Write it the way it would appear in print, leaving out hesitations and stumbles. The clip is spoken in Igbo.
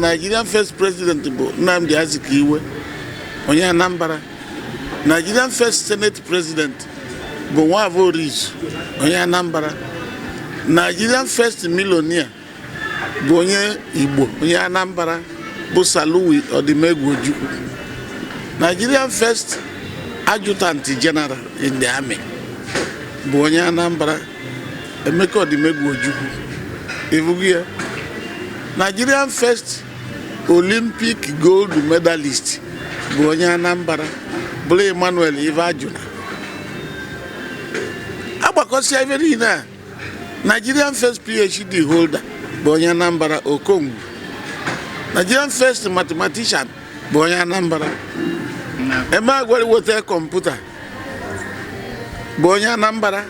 Nigerian first president bụ Nnamdi Azikiwe, onye Anambra. Nigerian first senate president bụ Nwavo Orizu, onye Anambra. Nigerian first millionaire bụ onye Igbo, onye Anambra, bụ Sir Louis Odimegwu Ojukwu. Nigerian first adjutant general in the army bụ onye Anambra, Emeka Odimegwu Ojukwu. Ifugu ya? Nigerian first Olympic gold medalist bụ onye Anambra, bụrụ Emmanuel Ifeajuna. Agbakọsịa ife niile a, Nigerian first PhD holder bụ onye Anambra, Okongwu. Nigerian first mathematician bụ onye Anambra. Emeagwali weta kọmputa bụ onye Anambra.